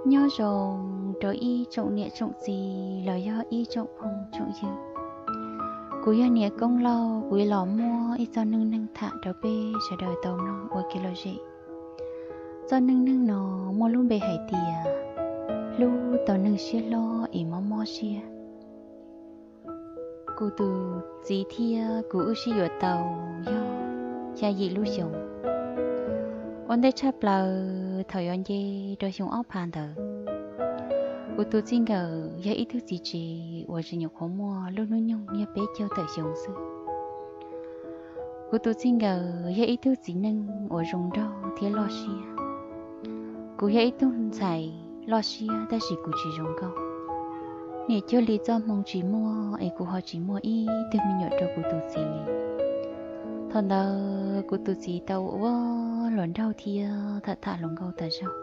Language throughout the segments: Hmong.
Nyob zoo rau ib tsoom niam tsoom txiv los yog ib tsoom phooj tsoom ywg. Kuv yog Niam Koob Lauj, kuv los muaj ib txoj neej neeg tham rau peb sawv daws tau mloog ua kev lom zem. Txoj neej neeg no muaj lub npe hais tias hlub tau neeg siab hlob es mob mob siab. Kuv tus txiv thiab kuv wb sib yuav tau yog xya yim lub xyoos. Ua ntej tshaj plaws thaum yuav nce rau xyoo ob phav ntawd, kuv tus txij nkawm yog ib tug txiv tsev uas tseem nyuam qhuav muaj lub hnub nyoog yog peb caug tawm xyoo xwb. Kuv tus txij nkawm yog ib tug txiv neej uas zoo nraug thiab loj siab. Kuv yog ib tug ntxhais loj siab tab sis kuv tsis zoo nkauj. Niam cuag li txoj hmoo tsis muaj es kuv ho tsis muaj ib tug me nyuam rau kuv tus txiv li. Thaum ntawd kuv tus txiv tau ua hluas nraug thiab tham tham hluas nkauj tas zog.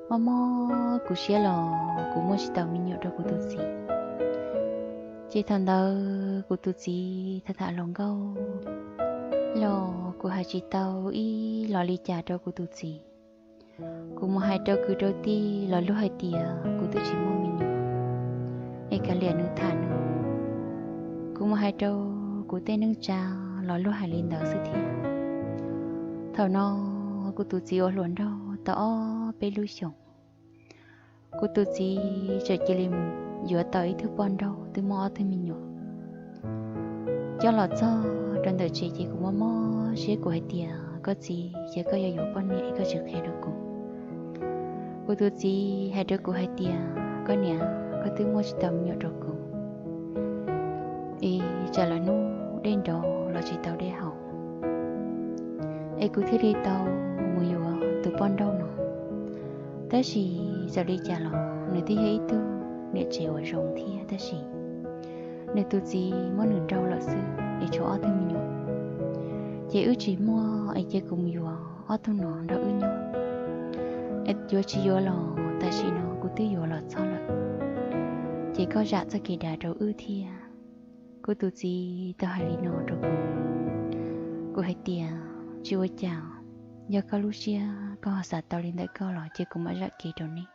Mob mob kuv siab los kuv muaj tsis tau me nyuam rau kuv tus txiv. Ces thaum ntawd kuv tus txiv tham tham hluas nkauj los kuv hais tsis tau ib los li cas rau kuv tus txiv. Kuv mus hais rau kwv rau tij los luag hais tias kuv twb tsis muaj me nyuam, es kav liam nws tham nws. Kuv mus hais rau kuv tej neej tsa los luag hais li ntawd xwb thiab. Thaum no kuv tus txiv ua hluas nraug tau ob peb lub xyoos, kuv tus txiv txawm cia li mus yuav tau ib tug poj nrauj twb muaj ob tug me nyuam. Coj los txog rau ntawm tsev ces kuv mob mob siab, kuv hais tias koj txiv, ces koj yuav yuav poj niam es koj tsis qhia rau kuv. Kuv tus txiv hais rau kuv hais tias koj niam, koj twb muaj tsis tau me nyuam rau kuv, es tsam lawv hnub dej nrov los tsis tau dej haus, es kuv thiaj li tau mus yuav tus poj nrauj no. Tab sis txawm li cas los nws twb yog ib tug niam tsev uas zoo thiab, tab sis nws tus txiv muab nws nrauj lawm xwb es tshuav ob tug me nyuam. Ces wb tsis muaj es cia kuv mus yuav ob tug no nrog wb nyob. Es yuav tsis yuav los tam sim no kuv twb yuav los txog lawm, ces koj zam txoj kev dav rau wb thiab. Kuv tus txiv tau hais li no rau kuv. Kuv hais tias tsis ua cas, yog koj lub siab koj ho xav tau li ntawm koj los ces kuv mam zam kev rau nej.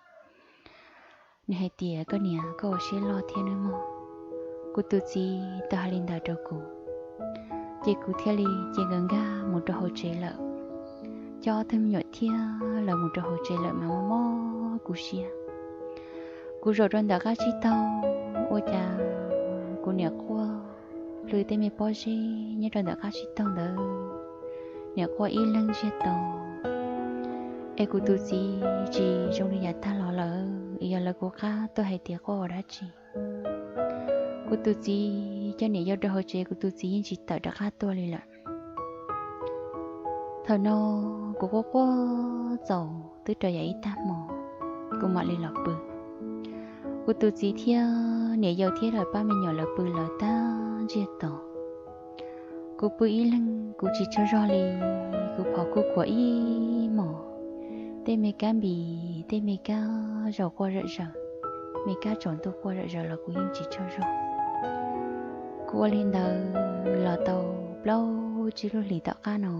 Nws hais tias koj niam, koj ua siab loj thiab nawb mog. Kuv tus txiv tau hais li ntawd rau kuv, ces kuv thiaj li cia nkawd nkag mus rau hauv tsev lawm. Coj ob tug me nyuam thiab lawv mus rau hauv tsev lawm mas mob mob kuv siab. Kuv zaum rau ntawm qab tsib taug, ua cas kuv niam quaj plhws tej me pob zeb nyob rau ntawm qab tsib taug ntawd, niam quaj ib leeg ntsiag to. Es kuv tus txiv tsis zoo li yav tag los lawm, es yog lawv kuv qab tuaj hais tias quaj ua dab tsi. Kuv tus txiv coj niam yau rau hauv tsev, kuv tus txiv yeej tsis tawm rov qab tuaj li lawm. Thaum no kuv quaj quaj txaus twb rau yam ib tag hmo, kuv mam li los pw. Kuv tus txiv thiab niam yau thiab lawv pab me nyuam lawv pw lawv tag ntsiag to. Kuv pw ib leeg kuv tsis tsaug zog li, kuv phov kuj khuav ib hmos. Tej me kab npis, tej me kab zaus quaj zom zaws, me kab tsaus ntuj quaj zom zaws los kuv yeej tsis tsaug zog. Kuv ua li ntawd los tau plaub tsib lub hlis tom qab no,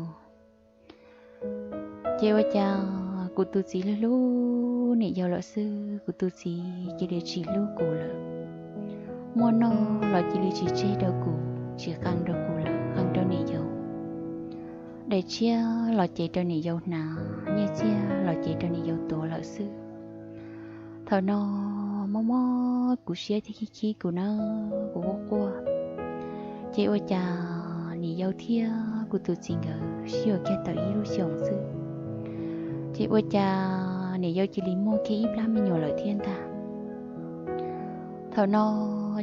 ces ua cas kuv tus txiv hlub hlub niam yau lawm xwb, kuv tus txiv cia li tsis hlub kuv lawm. Muaj noj los cia li tsis tseg rau kuv, tsis qee rau kuv lawm, qee rau niam yau. Daim tshiab los cev rau niam yau hnav, nyiaj txiag los cev rau niam yau tuav lawm xwb. Thaum no mob mob kuv siab thiab khib khib kuv na, kuv quaj quaj. Ces ua cas niam yau thiab kuv tus txiv nkawd sib yuav kiag tau ib lub xyoos xwb, ces ua cas niam yau cia li muaj kiag ib plab me nyuam lawm thiab ntag. Thaum no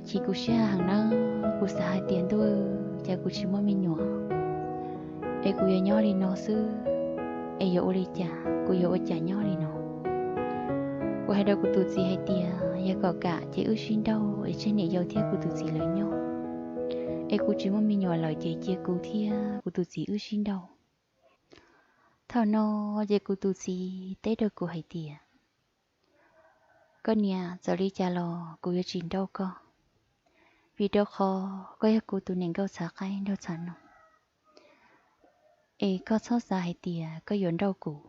chim kuv siab heev na, kuv xav hais tias ntuj, cas kuv tsis muaj me nyuam, es kuv yuav nyob li no xwb, es yuav ua li cas, kuv yuav ua cas nyob li no. Kuv hais rau kuv tus txiv hais tias yog kom kam ces wb sib nrauj es tseg niam yau thiab kuv tus txiv lawv nyob, es kuv tsis muaj me nyuam lawm ces cia kuv thiab kuv tus txiv wb sib nrauj. Thaum no ces kuv tus txiv teb rau kuv hais tias, koj niam, txawm li cas los kuv yuav tsis nrauj koj, vim rau qhov koj yog kuv tus niam nkauj txhav qaib nraug txhav noog. Es koj txhob xav hais tias koj yuav nrauj kuv,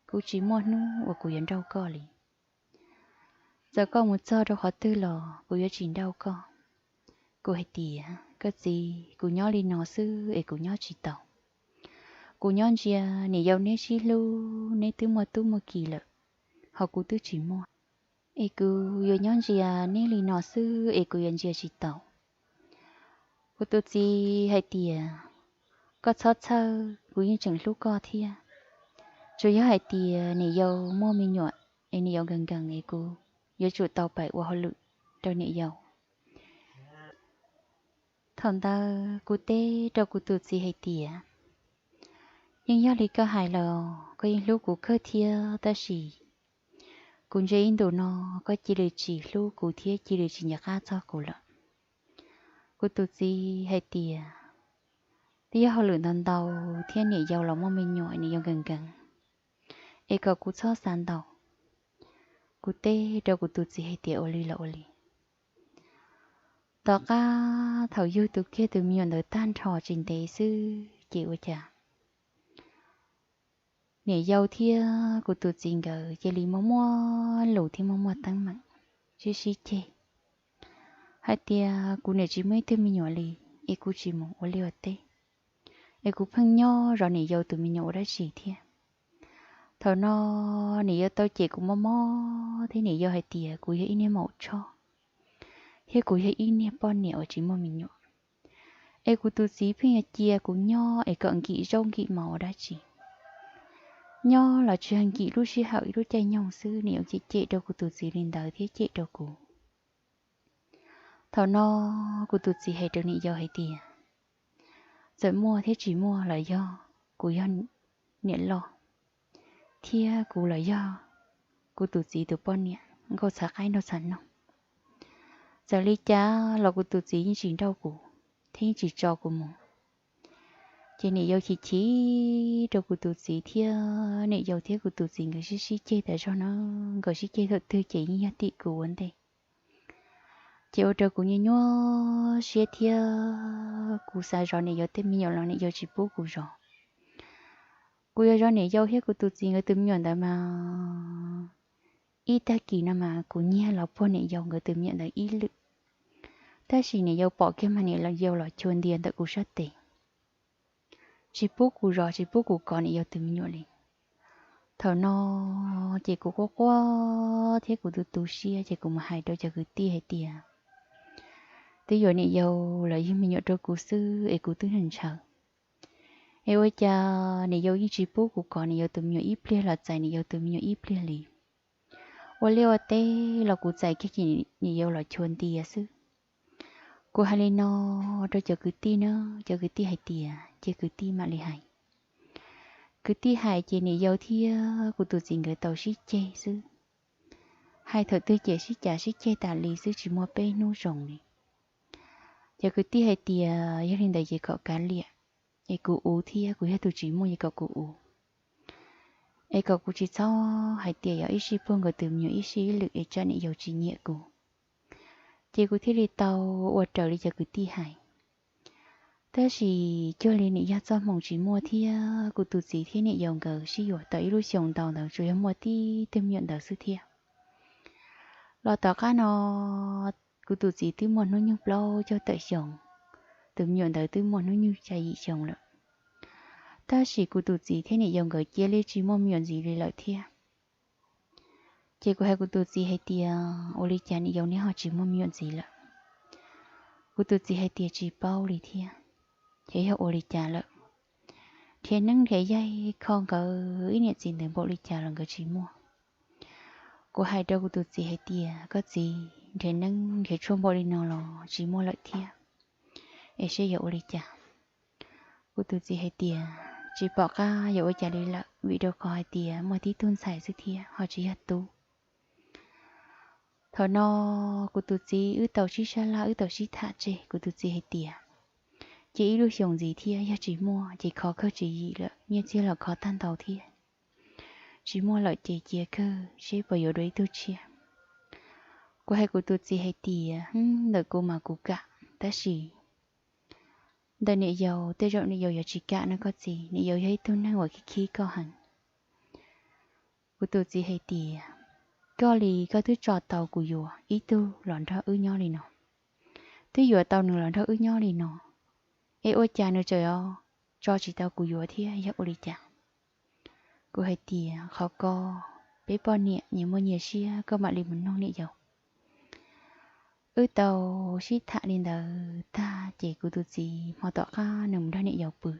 kuv tsis muaj hnub uas kuv yuav nrauj koj li. Txawm koj mus txog rau qhov twg los kuv yuav tsis nrauj koj. Kuv hais tias, koj txiv, kuv nyob li no xwb es kuv nyob tsis tau. Kuv nyob ntsia niam yau neb sib hlub, neb twb muaj tub muaj ki lawm, ho kuv twb tsis muaj. Es kuv yuav nyob ntsia neb li no xwb es kuv yuav ntsia tsis tau. Kuv tus txiv hais tias, koj txhob txhawj, kuv yeej tseem hlub koj thiab. Tsuas yog hais tias niam yau muaj me nyuam es niam yau nkees nkees es kuv yuav tsum tau pais ua hauj lwm rau niam yau. Thaum ntawd kuv teb rau kuv tus txiv hais tias, yeej yog li koj hais lawm, koj yeej hlub kuv kawg thiab tab sis kuv ntsia ib ntus no koj cia li tsis hlub kuv thiab cia li tsis nco qab txog kuv lawm. Kuv tus txiv hais tias, twb yog hauj lwm ntau ntau thiab niam yau los muaj me nyuam, niam yau nkees nkees, es kom kuv txhob xav ntau. Kuv teb rau kuv tus txiv hais tias ua li los ua li. Tom qab thaum yug tus kiag tus me nyuam ntawd tag nrho tsis ntev xwb ces ua cas niam yau thiab kuv tus txiv nkawd cia li muaj muaj lus thiab muaj muaj teeb meem, sib sib ceg hais tias kuv niam tsis muaj ib tug me nyuam li, es kuv tsis mus ua liaj ua teb, es kuv pheej nyob zov niam yau tus me nyuam ua dab tsi thiab. Thaum no niam yau tau cem kuv mob mob thiab niam yau hais tias kuv yog ib niag maum tshob, thiab kuv yog ib niag poj niam uas tsis muaj me nyuam, es kuv tus txiv pheej yuav cia kuv nyob es kom nkim zaub nkim mov ua dab tsi. Nyob los tsuas yog nkim lub sij hawm ib lub caij nyoog xwb, niam yau cem cem rau kuv tus txiv li ntawd thiab cem rau kuv. Thaum no kuv tus txiv hais rau niam yau hais tias, txawm muaj thiab tsis muaj los yog kuv yog niam loj, thiab kuv los yog kuv tus txiv tus poj niam nkauj txhav qaib nraug txhav noog. Txawm li cas los kuv tus txiv yeej tsis nrauj kuv thiab yeej tsis tso kuv mus. Ces niam yau chim chim rau kuv tus txiv thiab niam yau thiab kuv tus txiv nkawd sib sib ceg tas zog na, nkawd sib ceg thaum twg ces yeej yog tim kuv ua ntej. Ces ua rau kuv nyuaj nyuaj siab thiab kuv xav zov niam yau tej me nyuam los niam yau tsis pub kuv zov. Kuv yuav zov niam yau thiab kuv tus txiv nkawd tus me nyuam ntawd mas ib tag kis no mas kuv nyiag los puag niam yau nkawd tus me nyuam ntawd ib lwm. Tab sis niam yau pom kiag mas niam yau los chua ntia ntawm kuv sab tes, tsis pub kuv zov tsis pub kuv kov niam yau tus me nyuam li. Thaum no ces kuv quaj quaj thiab kuv tu tu siab ces kuv mus hais rau cov kwv tij hais tias, twb yuav niam yau los yug me nyuam rau kuv xwb es kuv twb ntshaw ntshaw, es ua cas niam yau yeej tsis pub kuv kov niam yau tus me nyuam ib pliag los txais niam yau tus me nyuam ib pliag li. Ua liaj ua teb los kuv txais kiag ces niam yau los chua ntia xwb. Kuv hais li no rau cov kwv tij na, cov kwv tij hais tias ces kwv tij mam li hais. Kwv tij hais ces niam yau thiab kuv tus txiv nkawd tau sib ceg xwb. Hais thaum twg ces sib cav sib ceg tas li xwb tsis muaj peb hnub zoo li. Cov kwv tij hais tias yog li ntawd ces kom kav liam, es kuv uv thiab kuv yog tus tsis muaj ces kom kuv uv, es kom kuv tsis txhob hais tias yog ib sij puag nkawd tus me nyuam ib sij ib lwm es tsam niam yau tsis nyiam kuv. Ces kuv thiaj li tau ua raws li cov kwv tij hais. Tab sis cuag li nim yog txoj hmoo tsis muaj thiab kuv tus txiv thiab niam yau nkawd sib yuav tau ib lub xyoo ntau ntawd tsuas yog muaj tib tug me nyuam ntawd xwb thiab. Los tom qab no kuv tus txiv twb muaj hnub nyoog plaub caug tawm xyoo, tus me nyuam ntawd twb muaj hnub nyoog xya yim xyoo lawm. Tab sis kuv tus txiv thiab niam yau nkawd cia li tsis muaj me nyuam ntxiv li lawm thiab. Ces kuv hais kuv tus txiv hais tias ua li cas niam yau neb ho tsis muaj me nyuam ntxiv lawm? Kuv tus txiv hais tias tsis paub li thiab, ces yog ua li cas lawm, nrhiav neeb nrhiav yaig kho nkawd ib niam txiv ntawd npaum li cas los nkawd tsis muaj. Kuv hais rau kuv tus txiv hais tias koj txiv, nrhiav neeb nrhiav tshuaj npaum li no los tsis muaj lawm thiab, es seb yuav ua li cas. Kuv tus txiv hais tias tsis pom qab yuav ua cas li lawm vim rau qhov hais tias muaj tib tug ntxhais xwb thiab ho tsis yog tub. Thaum no kuv tus txiv wb tau sib sab laj wb tau sib tham tseg, kuv tus txiv hais tias ces ib lub xyoos ntxiv thiab yog tsis muaj ces kho kawg tswv yim lawm, nyiaj txiag los kho tag ntau thiab, tsis muaj lawm ces cia kawg seb puas yuav dua ib tug tshiab. Kuv hais kuv tus txiv hais tias ntawm kuv mas kuv kam, tab sis ntawm niam yau tej zaum niam yau yuav tsis kam no koj txiv, niam yau yog ib tug neeg uas khib khib koj heev. Kuv tus txiv hais tias koj li koj twb tso tau kuv yuav ib tug los nrog wb nyob li no, twb yuav tau nws los nrog wb nyob li no, es ua cas nws tseem tso tsis tau kuv yuav thiab, yog ua li cas? Kuv hais tias qhov ko peb poj niam nyias muaj nyias siab, koj mam li mus nug niam yau. Wb tau sib tham li ntawd tag ces kuv tus txiv hmo tom qab nws mus nrog niam yau pw,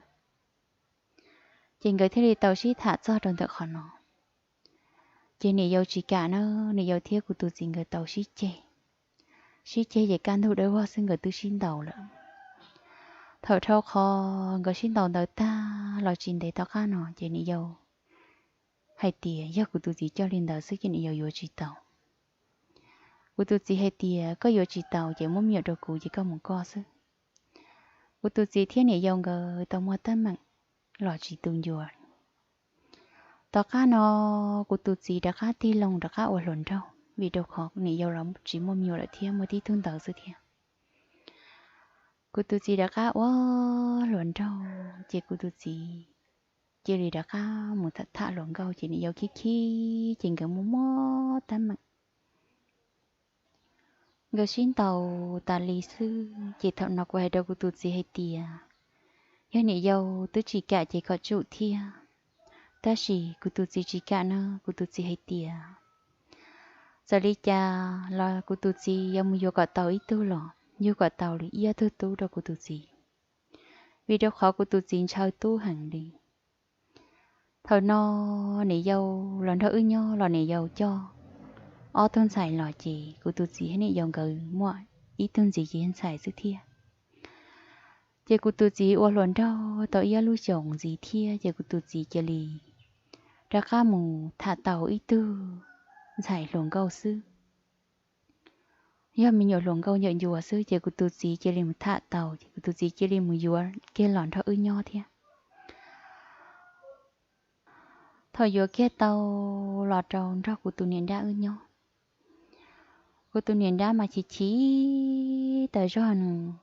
ces nkawd thiaj li tau sib tham txog rau ntawm qhov no. Ces niam yau tsis kam na, niam yau thiab kuv tus txiv nkawd tau sib ceg. Sib ceg ces kaj ntug dawb vog xwb nkawd twb sib ntaus lawm. Thaum dhau qhov nkawd sib ntaus ntawd tag los tsis ntev tom qab no ces niam yau hais tias yog kuv tus txiv coj li ntawd xwb ces niam yau yuav tsis tau. Kuv tus txiv hais tias koj yuav tsis tau ces muab me nyuam rau kuv ces koj mus koj xwb. Kuv tus txiv thiab niam yau nkawd tau muaj teeb meem los tsis tu ncua. Tom qab no kuv tus txiv rov qab tig loo rov qab ua hluas nraug vim rau qhov niam yau los tsis muaj me nyuam lawm thiab, muaj tib tug ntawd xwb thiab. Kuv tus txiv rov qab ua hluas nraug ces kuv tus txiv cia li rov qab mus tham hluas nkauj ces niam yau khib khib ces nkawd muaj muaj teeb meem. Nkawd sib ntaus tas li xwb ces thaum no kuv hais rau kuv tus txiv hais tias yog niam yau twb tsis kam ces kom tsum thiab. Tab sis kuv tus txiv tsis kam na, kuv tus txiv hais tias txawm li cas los kuv tus txiv yuav mus yuav kom tau ib tug los yug kom tau li ib ob tug tub rau kuv tus txiv, vim rau qhov kuv tus txiv ntshaw tub heev li. Thaum no niam yau los nrog wb nyob los niam yau coj ob tug ntxhais los ces kuv tus txiv thiab niam yau nkawd muaj ib tug ntxiv ces yog ntxhais xwb thiab. Ces kuv tus txiv ua hluas nraug tau ib lub xyoos ntxiv thiab ces kuv tus txiv cia li rov qab mus tham tau ib tug ntxhais hluas nkauj xwb. Yog me nyuam hluas nkauj ncauj ncua xwb ces kuv tus txiv cia li mus tham tau ces kuv tus txiv cia li mus yuav kiag los nrog wb nyob thiab. Thaum yuav kiag tau los rau nrog kuv tus niam dab wb nyob, kuv tus niam dab mas chim chim tas zog, nws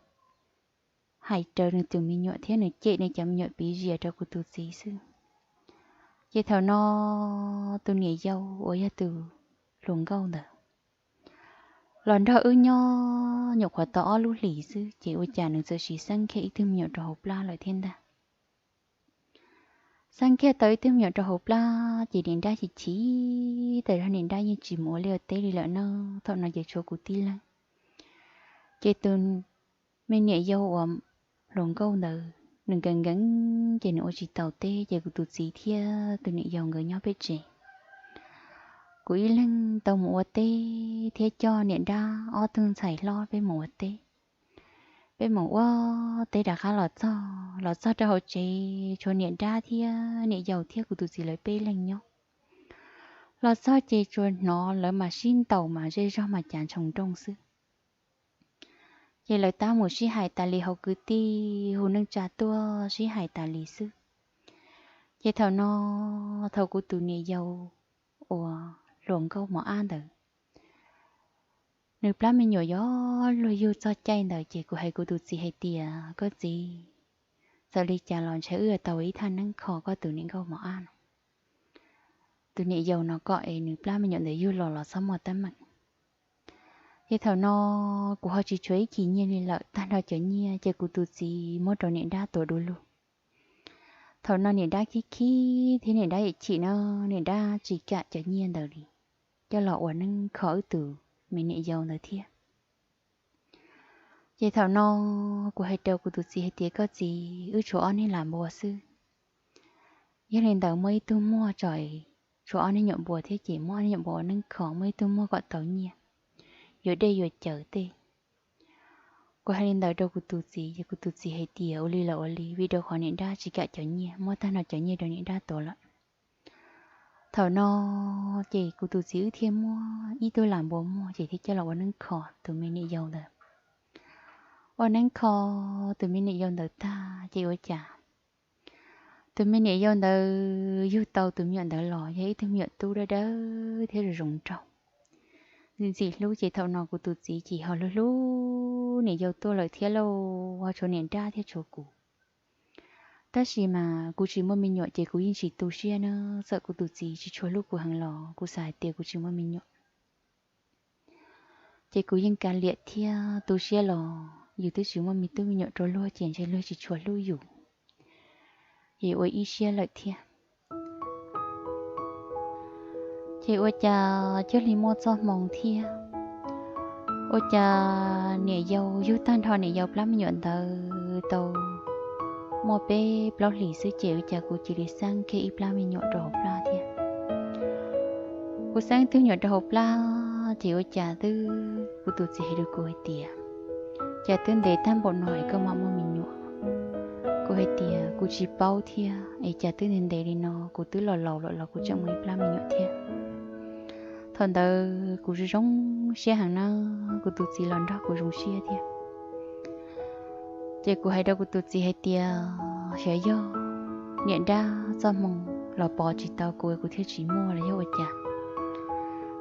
hais raws nws tus me nyuam thiab nws cem nws cov me nyuam piv zias rau kuv tus txiv xwb. Ces thaum no tus niam yau uas yog tus hluas nkauj ntawd los nrog wb nyob nyuam qhuav tau ob lub hlis xwb ces ua cas nws txawm sim xeeb kiag ib tug me nyuam rau hauv plab lawm thiab ntag. Xeeb kiag tau ib tug me nyuam rau hauv plab ces niam dab chim chim tas zog, niam dab yeej tsis mus ua liaj ua teb li lawm na. Thaum no ces tshuav kuv tib leeg. Ces tus me niam yau uas hluas nkauj ntawd nws nkees nkees ces nws ua tsis tau teb ces kuv tus txiv thiab tus niam yau nkawd nyob pem tsev. Kuv ib leeg tau mus ua teb thiab coj niam dab ob tug ntxhais hlob peb mus ua teb. Peb mus ua teb rov qab los txog, los txog rau hauv tsev tshuav niam dab thiab niam yau thiab kuv tus txiv lawv peb leeg nyob. Los txog ces tsuas hnov lawv mas sib ntaus mas zej zog mas cav ntshoo nrooj xwb. Ces lawv tab mus sib hais tas li, hauv kwv tij hu neej tsa tuaj sib hais tas li xwb. Ces thaum no, thaum kuv tus niam yau uas hluas nkauj mos ab ntawd, nws plab me nyuam yuav luag yug txog caij ntawd ces kuv hais kuv tus txiv hais tias, koj txiv, txawm li cas los ntshe wb yuav tau ib thaj neeb kho koj tus niam nkauj mos ab no. Tus niam yau no kom es nws plab me nyuam ntawd yug los los txhob muaj teeb meem. Ces thaum no kuv ho tsis tshuav ib kis nyiaj li lawm, tag nrho cov nyiaj ces kuv tus txiv muab rau niam dab tuav du lug. Thaum no niam dab khib khib thiab niam dab yam chim no, niam dab tsis kam cov nyiaj ntawd li coj los ua neeb kho wb tus me niam yau ntawd thiab. Ces thaum no kuv hais rau kuv tus txiv hais tias, koj txiv, wb tshuav ob niag lam npua xwb. Yog li ntawd muaj ib tug muag tso, tshuav ob niag nyuam npua thiab ces muab ob niag nyuam npua ua neeb kho, muaj ib tug muag kom tau nyiaj yuav dej yuav cawv tej. Kuv hais li ntawd rau kuv tus txiv ces kuv tus txiv hais tias, ua li los ua li, vim rau qhov niam dab tsis kam cov nyiaj, muab tag nrho cov nyiaj rau niam dab tuav lawm. Thaum no ces kuv tus txiv wb thiaj muab ib tug lam npua muag ces thiaj coj los ua neeb kho tus me niam yau ntawd. Ua neeb kho tus me niam yau ntawd tag ces ua cas tus me niam yau ntawd yug tau tus me nyuam ntawd los yog ib tug me nyuam tub dawb dawb thiab zoo zoo nraug, ntxim ntxim hlub. Ces thaum no kuv tus txiv ces ho hlub hlub niam yau tuaj lawm thiab lauj, ho tshuav niam dab thiab tshuav kuv. Tab sis mas kuv tsis muaj me nyuam ces kuv yeej tsis tu siab na. Txawm kuv tus txiv tsis tshua hlub kuv heev los kuv xav hais tias kuv tsis muaj me nyuam, Ces kuv yeej kav liam thiab tu siab los yus twb tsis muaj me tub me nyuam rau luag ces ntshe luag tsis tshua hlub yus, ces ua ib siab lawm thiab. Ces ua cas cuag li muaj txoj hmoo thiab, ua cas niam yau yug tag nrho niam yau plab me nyuam ntawd tau muaj peb plaub hlis xwb ces ua cas kuv cia li xeeb kiag ib plab me nyuam rau hauv plab thiab. Kuv xeeb ib tug me nyuam rau hauv plab ces ua cas twb, kuv tus txiv hais rau kuv hais tias, cas twb ntev tag npaum no es koj mam muaj me nyuam? Kuv hais tias kuv tsis paub thiab es cas twb ntev ntev li no, kuv twb los laus lawm los kuv tseem muaj ib plab me nyuam thiab. Thaum ntawd kuv zoo zoo siab heev na, kuv tus txiv los nrog kuv zoo siab thiab. Ces kuv hais rau kuv tus txiv hais tias, xyov yog niam dab txoj hmoo los pov tsis tau kuv, kuv thiaj tsis muaj los yog ua cas.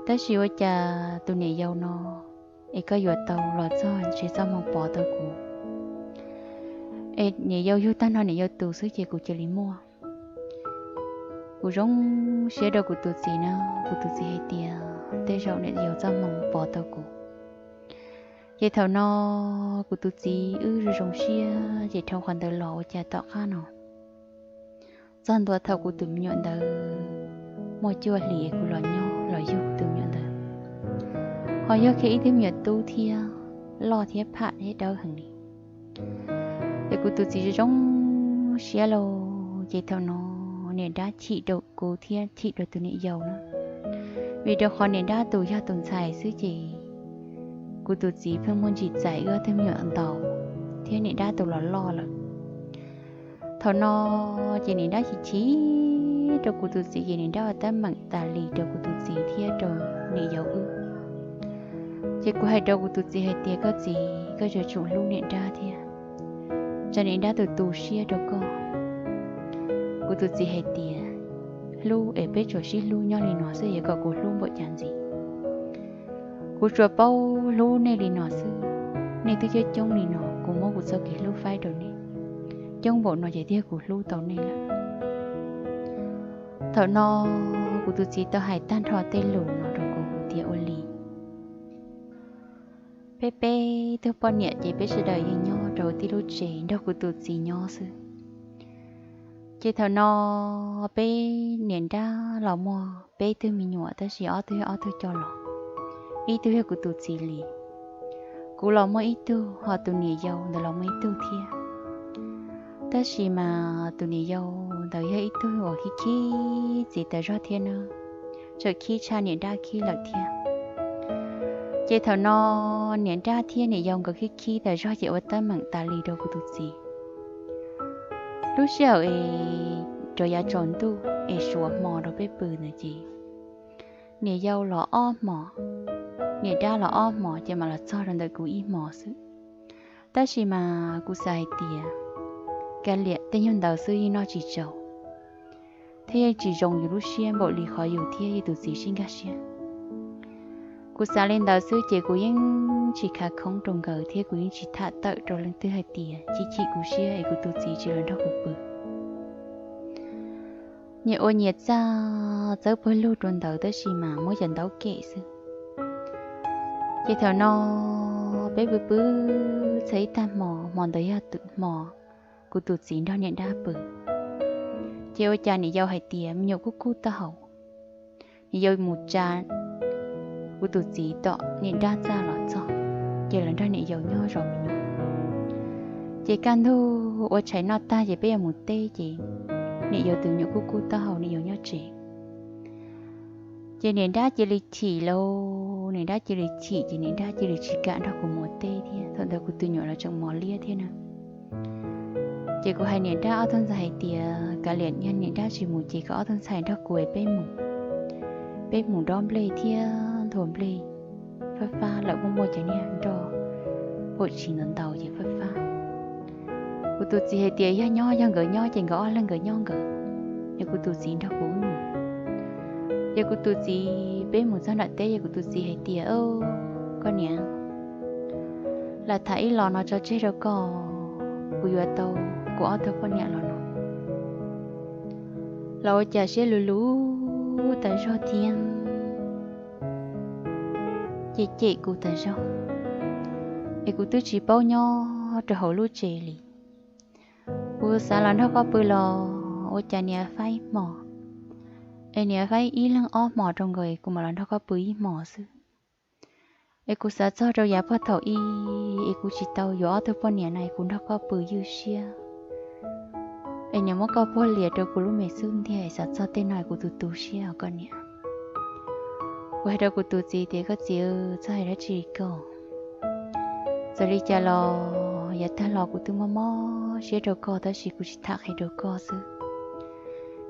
Tab sis ua cas tus niam yau no es koj yuav tau los txog ntshe txoj hmoo pov tau kuv, es niam yau yug tag nrho niam yau tus xwb ces kuv cia li muaj. Kuv zoo siab rau kuv tus txiv na, kuv tus txiv hais tias tej zaum niam yau txoj hmoo pov tau kuv. Ces thaum no kuv tus txiv wb zoo zoo siab ces dhau qhov ntawd los ua cas tom qab no txog ntua thaum kuv tus me nyuam ntawd muaj cuaj hlis kuv los nyob los yug kuv tus me nyuam ntawd, ho yog kiag ib tug me nyuam tub thiab, loj thiab pham thiab dawb heev li. Ces kuv tus txiv zoo zoo siab lauj, ces thaum no niam dab chim rau kuv thiab chim rau tus niam yau na, vim rau qhov niam dab tus yog tus ntxhais xwb ces kuv tus txiv pheej muaj ntsis txais wb ob tug me nyuam ntau thiab niam dab tus los loj lawm. Thaum no ces niam dab chim chim rau kuv tus txiv ces niam dab ua teeb meem tas li rau kuv tus txiv thiab rau niam yau wb. Ces kuv hais rau kuv tus txiv hais tias, koj txiv, koj yuav tsum hlub niam dab thiab, tsam niam dab tus tu siab rau koj. Kuv tus txiv hais tias, hlub es peb tsuas sib hlub nyob li no xwb, yuav kom kuv hlub npaum cas ntxiv? Kuv tsuas paub hlub nej li no xwb, nej twb coob coob li no, kuv muab kuv txoj kev hlub faib rau nej, coob npaum no ces thiaj kuv hlub tau nej lawm. Thaum no kuv tus txiv tau hais tag nrho tej lus no rau kuv tias, ua li peb peb tug poj niam ces peb sawv daws yeej nyob rau tib lub tsev nrog kuv tus txiv nyob xwb. Ces thaum no peb niam dab los muaj peb tug me nyuam, tab sis ob tug yog ob tug coj los, ib tug yog kuv tus txiv li, kuv los muaj ib tug, ho tus niam yau ntawd los muaj ib tug thiab. Tab sis mas tus niam yau ntawd yog ib tug uas khib khib txiv tas zog thiab na, tseem khib tshaj niam dab khib lawm thiab. Ces thaum no niam dab thiab niam yau nkawd khib khib tas zog ces ua teeb meem tas li rau kuv tus txiv. Lub sij hawm es rov yav tsaus ntuj es suav hmo rau peb pw ntawd ces niam yau los ob hmos, niam dab los ob hmos ces mam los txog rau ntawm kuv ib hmos xwb. Tab sis mas kuv xav hais tias kav liam tej nyuag ntawd xwb yeej noj tsis tsau, thiab yeej tsis zoo yus lub siab npaum li qhov yus thiab yus tus txiv sib nkag siab. Kuv xav li ntawd xwb ces kuv yeej tsis khav khoob rau nkawd thiab kuv yeej tsis tham tawm rau leej twg hais tias chim chim kuv siab es kuv tus txiv tsis los nrog kuv pw. Nyias ua nyias txaj txawb pawg lug rau ntawd tab sis mas muab cov ntaub kem xwb. Ces thaum no peb pw pw txog ib tag hmo, hmo ntawd yog hmo kuv tus txiv nrog niam dab pw. Ces ua cas niam yau hais tias me nyuam kuj kub taub hau, niam yau mus tsa kuv tus txiv tom niam dab txaj los txog, ces los nrog niam yau nyob zov me nyuam. Ces kaj ntug ua tshais noj tag ces peb yuav mus teb ces niam yau tus me nyuam kuj kub taub hau niam yau nyob tsev. Ces niam dab cia li chim lauj, niam dab cia li chim ces niam dab cia li tsis kam nrog kuv mus teb thiab. Thaum ntawd kuv tus me nyuam los tseem mos liab thiab na. Ces kuv hais niam dab ob tug ntxhais hais tias kav liam yog niam dab tsis mus ces kom ob tug ntxhais nrog kuv es peb mus, peb mus dob nplej thiab nthua nplej fab fab, lawm muaj muaj cov niag nroj phom tsis ntau ntau ces fab fab. Kuv tus txiv hais tias yog nyob yog nkawd nyob ces nkawd ob leeg nkawd nyob nkawd, es kuv tus txiv nrog kuv mus. Ces kuv tus txiv, peb mus txog nram teb ces kuv tus txiv hais tias, koj niam, lam tham ib los no tso tseg rau koj, kuv yuav tau kuv ob tug poj niam los no. Los ua cas siab luv luv tas zog thiab. cem cem kuv tas zog, es kuv twb tsis paub nyob rau hauv lub tsev li. Kuv xav los nrog koj pw los ua cas niam faib hmos, es niam faib ib leeg ob hmos rau nkaus es kuv mam los nrog koj pw ib hmos xwb. Es kuv xav txog rau yav puag thaum ub es kuv tsis tau yuav ob tug poj niam no es kuv nrog koj pw ywj siab, es niam muab koj puag lias rau kuv lub me xub ntiag, es xav txog tej no es kuv tu tu siab os koj niam. Kuv hais rau kuv tus txiv tias koj txiv, txhob hais dab tsi li ko. Txawm li cas los yav tag los kuv twb mob mob siab rau koj tab sis kuv tsis tham qhia rau koj xwb,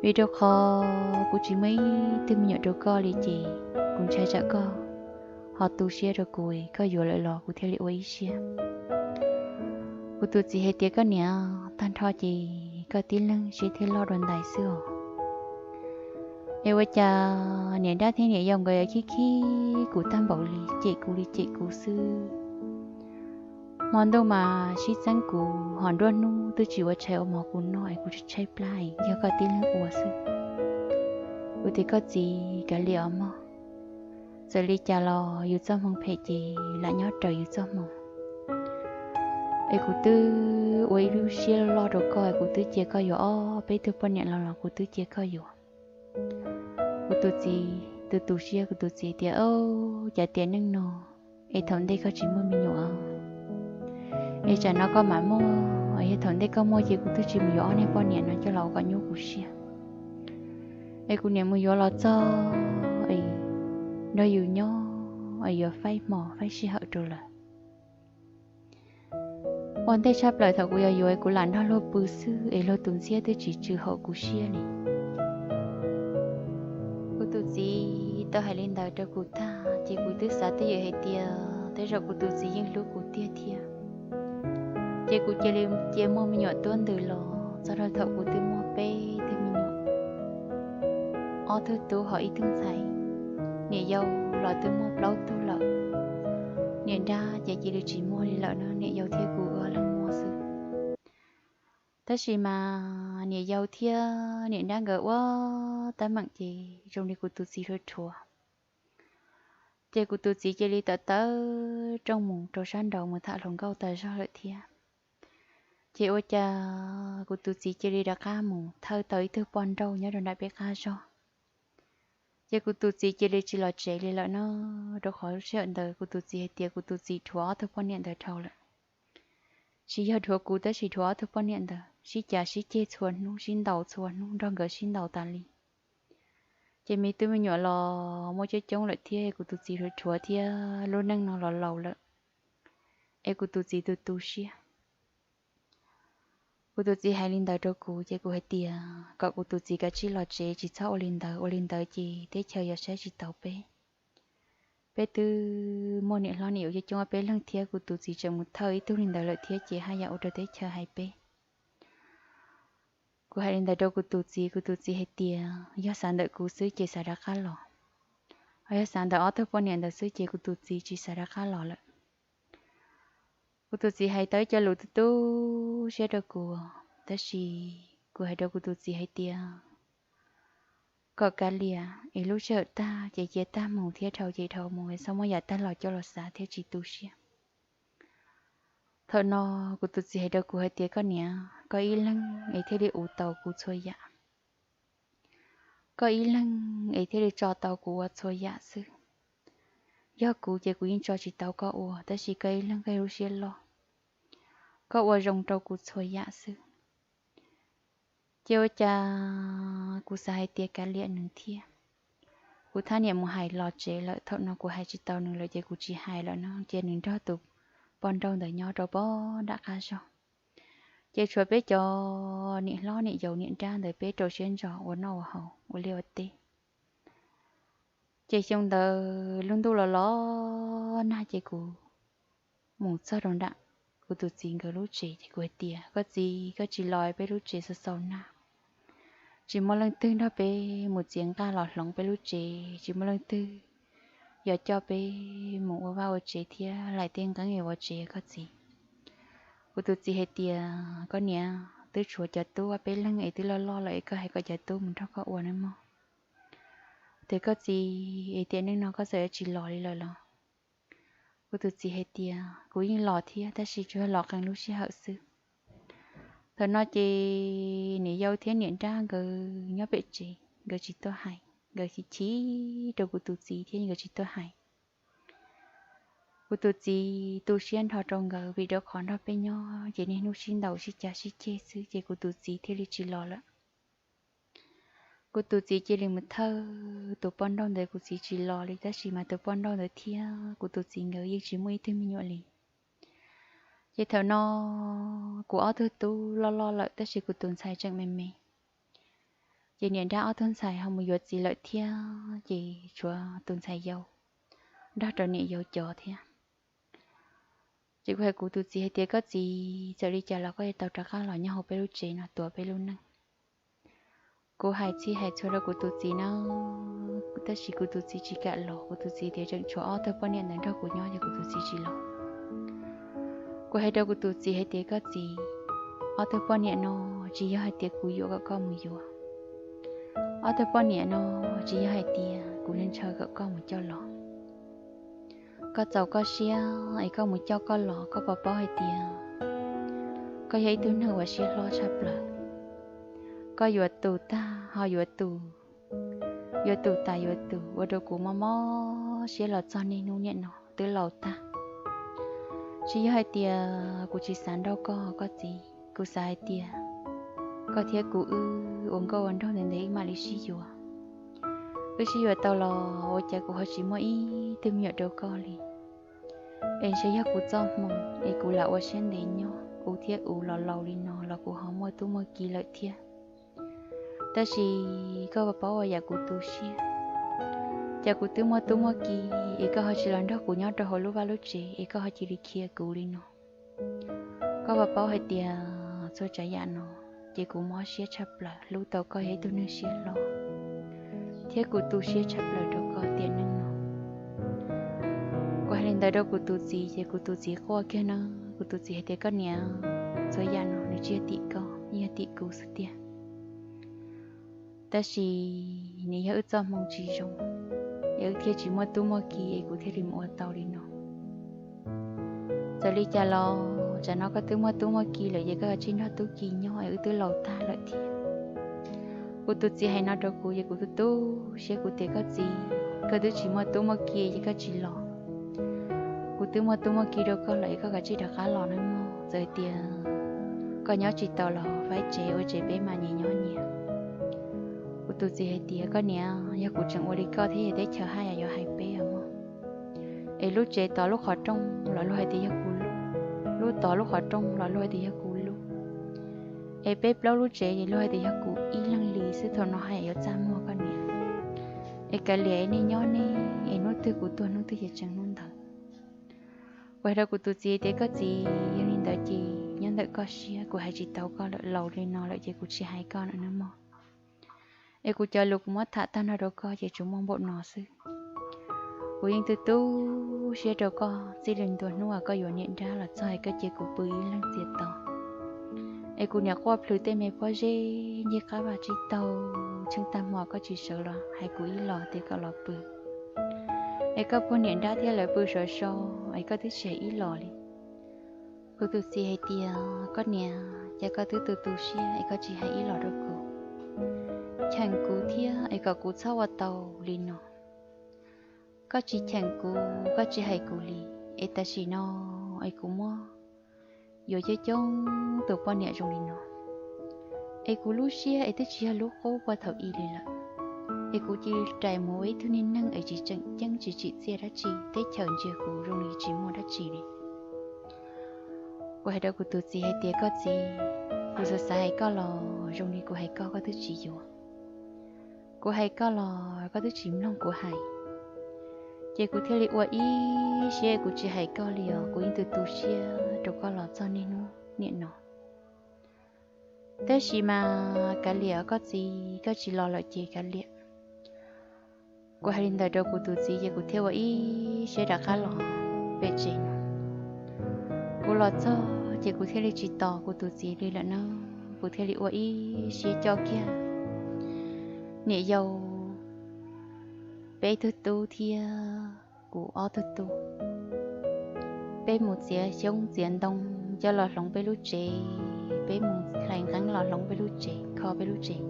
vim rau qhov kuv tsis muaj ib tug me nyuam rau koj li ces kuv ntshai tsam koj ho tu siab rau kuv, koj yuav lawm los kuv thiaj li ua ib siab. Kuv tus txiv hais tias koj niam, tag nrho ces koj tib leeg siab thiaj loj dua ntais xwb os. Es ua cas niam dab thiab niam yau nkawd yuav khib khib kuv tag npaum li, cem kuv li cem kuv xwb. Hmo ntuj mas sib txeeb kuv, ho nruab hnub twb tsis ua tshais ua mov kuv noj es kuv tshaib plab, yog koj tib leeg ua xwb. Kuv tias koj txiv, kav liam os mog, txawm li cas los yus txoj hmoo phem ces lam nyob raws yus txoj hmoo. Es kuv twb ua ib lub siab loj rau koj, kuv twb cia koj yuav ob peb tug poj niam los los kuv twb cia koj yuav. Kuv tus txiv tu tu siab, kuv tus txiv tias, Au, cas tias neej no es thaum ntej koj tsis muaj me nyuam, es tsam no koj mam muaj, yog thaum ntej koj muaj ces kuv twb tsis mus yuav ob niag poj niam no coj los ua kom nyuaj kuv siab. Es kuv niam mus yuav los txog es nrog yus nyob es yuav faib hmo faib sij hawm rau lawm. Ua ntej tshaj plaws thaum kuv yuav yuav kuv lam nrog luag pw xwb es luag tus ntxhiab twb tsis tsw hauv kuv siab li. Kuv tus txiv tau hais li ntawd rau kuv tag ces kuv twb xav twj ywm hais tias tej zaum kuv tus txiv yeej hlub kuv tiag thiab. Ces kuv cia li cia muaj me nyuam tuab ntws los txog rau thaum kuv twb muaj peb tug me nyuam, ob tug tub ho ib tug ntxhais. Niam yau los twb muaj plaub tug lawm, niam nrab ces cia li tsis muaj li lawm no, niam yau thiab kuv ob leeg muaj xwb. Tab sis mas niam yau thiab niam nrab nkawd ua tab meem ces zoo li kuv tus txiv rhuav rhuav. Ces kuv tus txiv cia li tawm tawm rooj mus rau sab nraud mus tham hluas nkauj tas zog lawm thiab. Ces ua cas kuv tus txiv cia li rov qab mus thawj tau ib tug poj nrauj nyob rau nram peb qab zog. Ces kuv tus txiv cia li tsis los tsev li lawm no, rau qhov sij hawm ntawd kuv tus txiv hais tias kuv tus txiv rhuav ob tug poj niam ntawd dhau lawm. Tsis yog rhuav kuv tab sis rhuav ob tug poj niam ntawd, sib cav sib ceg txhua hnub, sib ntaus txhua hnub, nrog nkawd sib ntaus tas li. Ces me tub me nyuam los muaj coob coob lawm thiab, kuv tus txiv rhuav rhuav thiab lub neej no los laus lawm, es kuv tus txiv tu tu siab. Kuv tus txiv hais li ntawd rau kuv ces kuv hais tias kom kuv tus txiv kav tsij los tsev, tsis txhob ua li ntawd, ua li ntawd ces teb chaws yuav saib tsis taus peb. Peb twb muaj niam hlob niam yau coob coob ob peb leeg thiab, kuv tus txiv tseem mus thawj ib tug li ntawd lawm thiab ces haj yam ua rau teb chaws hais peb. Kuv hais li ntawd rau kuv tus txiv, kuv tus txiv hais tias yog xav ntawm kuv xwb ces xav rov qab los, ho yog xav ntawm ob tug poj niam ntawd xwb ces kuv tus txiv tsis xav rov qab los lawm. Kuv tus txiv hais tau ib co lus tu tu siab rau kuv, tab sis kuv hais rau kuv tus txiv hais tias kom kav liam es lub sij hawm tag ces cia tag mus thiab, dhau ces dhau mus, txhob muab yav tag los coj los xav thiab tsis tu siab. Thaum no kuv tus txiv hais rau kuv hais tias koj niam, koj ib leeg es thiaj li ua tau kuv txhua yam. Koj ib leeg es thiaj li tso tau kuv ua txhua yam xwb. Yog kuv ces kuv yeej tso tsis tau koj ua, tab sis koj ib leeg koj lub siab loj, koj ua zoo rau kuv txhua yam xwb. Ces ua cas kuv xav hais tias kav liam nws thiab. Kuv thaj niam mus hais los tsev lawm, thaum no kuv hais tsis tau nws lawm ces kuv tsis hais lawm no, ces nws nrog tus poj nrauj ntawd nyob rau pem nram qab zog. Ces tshuav peb cov niam hlob niam yau niam nrab ntawd peb rau siab ntso ua noj ua haus ua liaj ua teb. Ces xyoo ntawd lub ntuj los los nag ces kuv mus txog rau nram kuv tus txiv nkawd lub tsev ces kuv hais tias koj txiv, koj tsis los peb lub tsev xaus xaus nag, tsis muaj leej twg nrog peb mus txiav nqaj los hloov peb lub tsev, tsis muaj leej twg yuav coj peb mus ua vaj ua tsev thiab laim tej nqeeb es ua tsev, koj txiv. Kuv tus txiv hais tias koj niam, twb tshuav cov tub peb leeg es twb loj loj lawm es koj hais kom cov tub mus nrog koj ua nawb mog. Ces koj txiv, es tiam neej no koj txawm yuav tsis los li lawm los Kuv tus txiv hais tias kuv yeej los thiab tab sis tsuas yog los qee lub sij hawm xwb. Thaum no ces niam yau thiab niam nrab nkawd nyob pem tsev nkawd tsis tuaj hais, nkawd chim chim rau kuv tus txiv thiab nkawd tsis tuaj hais. Kuv tus txiv tu siab nrho rau nkawd vim rau qhov nrog peb nyob ces niaj hnub sib ntaus sib cav sib ceg xwb ces kuv tus txiv thiaj li tsis los lawm. Kuv tus txiv cia li mus thawj tus poj nrauj ntawd, kuv txiv tsis los li tab sis mas tus poj nrauj ntawd thiab kuv tus txiv nkawd yeej tsis muaj ib tug me nyuam li. Ces thaum no kuv ob tug tub loj loj lawm tab sis kuv tus ntxhais tseem me me. Ces niam nrab ob tug ntxhais ho mus yuav txiv lawm thiab ces tshuav tus ntxhais yau nrog rau niam yau cov thiab. Ces kuv hais kuv tus txiv hais tias koj txiv, txawm li cas los koj yuav tau rov qab los nyob hauv peb lub tsev no tuav peb lub neej. Kuv hais txhij hais txhua rau kuv tus txiv na, tab sis kuv tus txiv tsis kam los. Kuv tus txiv tias tseem tshuav ob tug poj niam ntawd nrog kuv nyob ces kuv tus txiv tsis los. Kuv hais rau kuv tus txiv hais tias koj txiv, ob tug poj niam no tsis yog hais tias kuv yuam kom koj mus yuav. Ob tug poj niam no tsis yog hais tias kuv ntshaw kom koj mus coj los. Koj txaus koj siab es koj mus coj koj los, koj puas paub hais tias koj yog ib tug neeg uas siab hlob tshaj plaws. Koj yuav tus tag ho yuav tus, yuav tus tas yuav tus ua rau kuv mob mob siab los txog niaj hnub niam no twb laus tag. Tsis yog hais tias kuv tsis xav nrauj koj, koj txiv, kuv xav hais tias koj thiab kuv wb ua nkauj ua nraug ntev ntev wb mam li sib yuav. Wb sib yuav tau los ua cas kuv ho tsis muaj ib tug me nyuam rau koj li. Es ntshe yog kuv txoj hmoo es kuv lam ua siab ntev nyob, kuv thiab kuv los laus li no los kuv ho muaj tub muaj ki lawm thiab. Tab sis koj puas paub ua yam kuv tu siab, cas kuv twb muaj tub muaj ki es koj ho tsis los nrog kuv nyob rau hauv lub vaj lub tsev es koj ho cia li khiav kuv li no. Koj puas paub hais tias txhua tsav yam no ces kuv mob siab tshaj plaws, hlub tau koj yog ib tug neeg siab hlob, thiab kuv tu siab tshaj plaws rau koj tiam neej no. Kuv hais li ntawd rau kuv tus txiv ces kuv tus txiv quaj kiag na. Kuv tus txiv hais tias koj niam, txhua yam no nws tsis yog tim koj, yog tim kuv xwb tiag. Tab sis nws yog wb txoj hmoo tsis zoo, es wb thiaj tsis muaj tub muaj ki es kuv thiaj li mus ua tau li no. Txawm li cas los tsam no koj twb muaj tub muaj ki lawm ces koj cia li nrog tub ki nyob es wb twb laus tag lawm thiab. Kuv tus txiv hais no rau kuv ces kuv tu tu siab, kuv tias koj txiv, koj twb tsis muaj tub muaj ki ces koj tsis los. Kuv twb muaj tub muaj ki rau koj lawm es koj kav tsij rov qab los nawb mog, txawm tias koj nyob tsis tau los faib tsev ua tsev peb mas nyias nyob nyias. Kuv tus txiv hais tias koj niam, yog kuv tseem ua li koj thiab yog teb chaws haj yam yuav hais peb os mog. Es lub tsev tod lub qhov rooj los luag hais tias yog kuv lub, lub tod lub qhov rooj los luag hais tias yog kuv lub, es peb plaub lub tsev es luag hais tias yog kuv ib leeg li xwb, thaum no haj yam yuav txaj muag koj niam. Es kav liam nej nyob nej, es hnub twg kuv tuag hnub twg ces tseem hnub ntawd. Kuv hais rau kuv tus txiv tias koj txiv, yog li ntawd ces nyob ntawm koj siab, kuv hais tsis tau koj lawm, laus li no lawm ces kuv tsis hais koj lawm nawb mog. Es kuv cov lus kuv muab tham tag nrho rau koj ces tsuas muaj npaum no xwb. Kuv yeej tu tu siab rau koj, txij li ntua hnub uas koj yuav niam nrab los txog es koj cia kuv pw ib leeg txias to. Es kuv niam quaj plhws tej me pob zeb ncig qab vaj tsib taug, tsheej tag hmo koj tsis sawv los hais kuv ib los tias kom los pw. Es koj puag niam nrab thiab lawv pw sov so, es koj twb tsis hais ib los li. Kuv tus txiv hais tias koj niam, cas koj twb tu tu siab es koj tsis hais ib los rau kuv, cheem kuv thiab es kom kuv txhob ua tau li no. Koj tsis cheem kuv, koj tsis hais kuv li, es tam sim no es kuv muab yuav coob coob tus poj niam zoo li no, es kuv lub siab es twb tsis yog lub qub puag thaum ub li lawm. Es kuv cia li rais mus ua ib tug niag neeg es tsis tseem ceeb, tsis tsim txiaj dab tsi, teb chaws ntsia kuv zoo li tsis muaj dab tsi li. Kuv hais rau kuv tus txiv hais tias koj txiv, kuv xav xav hais koj los zoo li kuv hais koj koj twb tsis yuav. Kuv hais koj los koj twb tsis mloog kuv hais. Ces kuv thiaj li ua ib siab kuv tsis hais koj li os, kuv yeej tu tu siab rau koj los txog niaj hnub niam no. Tab sis mas kav liam koj txiv, koj tsis los lawm ces kav liam. Kuv hais li ntawd rau kuv tus txiv ces kuv thiaj ua ib siab rov qab los pem tsev no. Kuv los txog ces kuv thiaj li tsis tos kuv tus txiv li lawm na, kuv thiaj li ua ib siab coj kiag niam yau peb tug tub thiab kuv ob tug tub. peb mus txiav xyoob txiav ntoo coj los hloov peb lub tsev, peb mus hlais nqeeb los hloov peb lub tsev, kho peb lub tsev.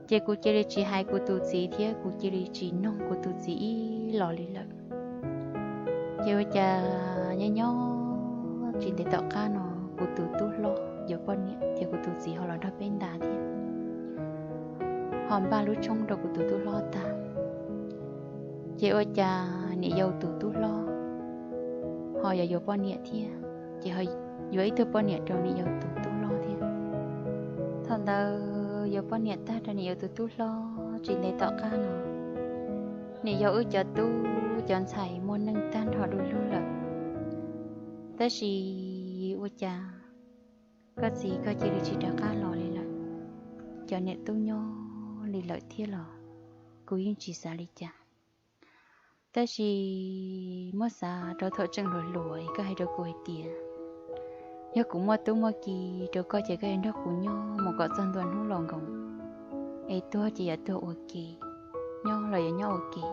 Ces kuv cia li tsis hais kuv tus txiv thiab kuv cia li tsis noog kuv tus txiv ib los li lawm. Ces ua cas nyob nyob tsis ntev tom qab no kuv tus tub hlob yuav poj niam, ces kuv tus txiv ho los nrog peb ntas thiab, ho npaj lub tshoob rau kuv tus tub hlob tag. Ces ua cas niam yau tus tub hlob ho yuav yuav poj niam thiab, ces ho yuav ib tug poj niam rau niam yau tus tub hlob thiab. Thaum ntawd yuav poj niam tag rau niam yau tus tub hlob tsis ntev tom qab no, niam yau wb cov tub cov ntxhais muaj neej tag nrho du lug lawm. Tab sis ua cas koj txiv koj cia li tsis rov qab los li lawm, cov niam tub nyob li lawm thiab los kuv yeej tsis xav li cas. Tab sis muab xav rau thaum tseem hluas hluas es koj hais rau kuv hais tias yog kuv muaj tub muaj ki rau koj ces koj yuav nrog kuv nyob mus kom txog ntua hnub laus nkoos, es tuag ces yuav tuag ua ke, nyob los yuav nyob ua ke.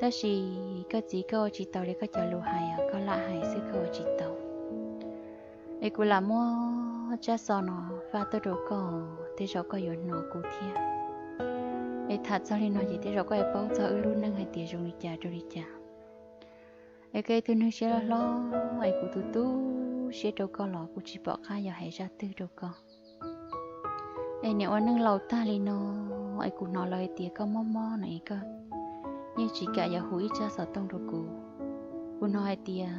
Tab sis koj txiv koj ua tsis tau li koj cov lus hais os, koj lam hais xwb koj ua tsis tau. Es kuv lam muab tsab xov no faj tuaj rau koj, tej zaum koj yuav hnov kuv thiab. Es tham txog li no ces tej zaum koj yuav paub txog wb lub neej hais tias zoo li cas rau li cas. Es koj ib tug neeg siab loj hlob es kuv tu tu siab rau koj los kuv tsis pom qab yuav hais zaj twg rau koj. Es niam ua neej laus tag li no, es kuv hnov lawv hais tias koj mob mob no es koj yeej tsis kam yuav hu ib tsab xov tooj rau kuv. Kuv hnov hais tias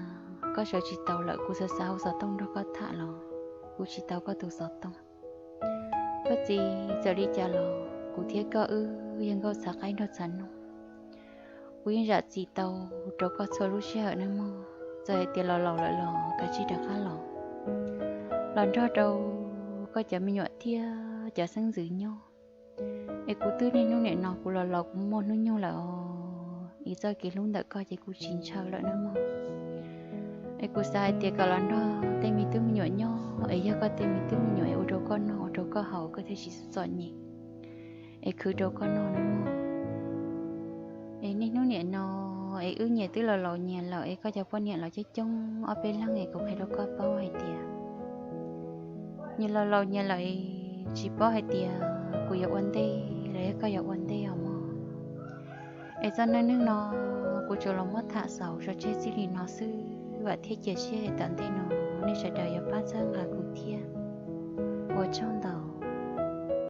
koj sawv tsis tau lawm, kuv xav xav hu xov tooj nrog koj tham los kuv tsis tau koj tus xov tooj. Koj txiv, txawm li cas los kuv thiab koj wb yog nkauj txhav qaib nraug txhav noog. Kuv yeej zam txim tau rau koj txhua lub sij hawm nawb mog. Txawm hais tias los laus lawm los kav tsij rov qab los, los nrog rau koj cov me nyuam thiab cov xeeb ntxwv nyob. Es kuv twb niaj hnub nim no kuv los laus kuv muaj hnub nyoog lawm os, es txoj kev hlub ntawm koj ces kuv tsis ntshaw lawm nawb mog. Es kuv xav hais tias kom los nrog tej me tub me nyuam nyob, es yog koj tej me tub me nyuam es ua rau koj noj ua rau koj haus koj thiaj tsis txom nyem, es khwv rau koj noj nawb mog. Es niaj hnub nim no es wb nyias twb los laus nyias lawm es koj cov poj niam los coob coob ob peb leeg es kuv qhia rau koj paub hais tias nyias los laus nyias lawm es tsis paub hais tias kuv yuav ua ntej los yog koj yuav ua ntej os mog. Es txoj neej neeg no kuv tsuas los muab tham xaus tso tseg txij li no xwb, vam thiab cia siab hais tias tom ntej no nej sawv daws yuav pab txhawb nqa kuv thiab. Ua tsaug ntau.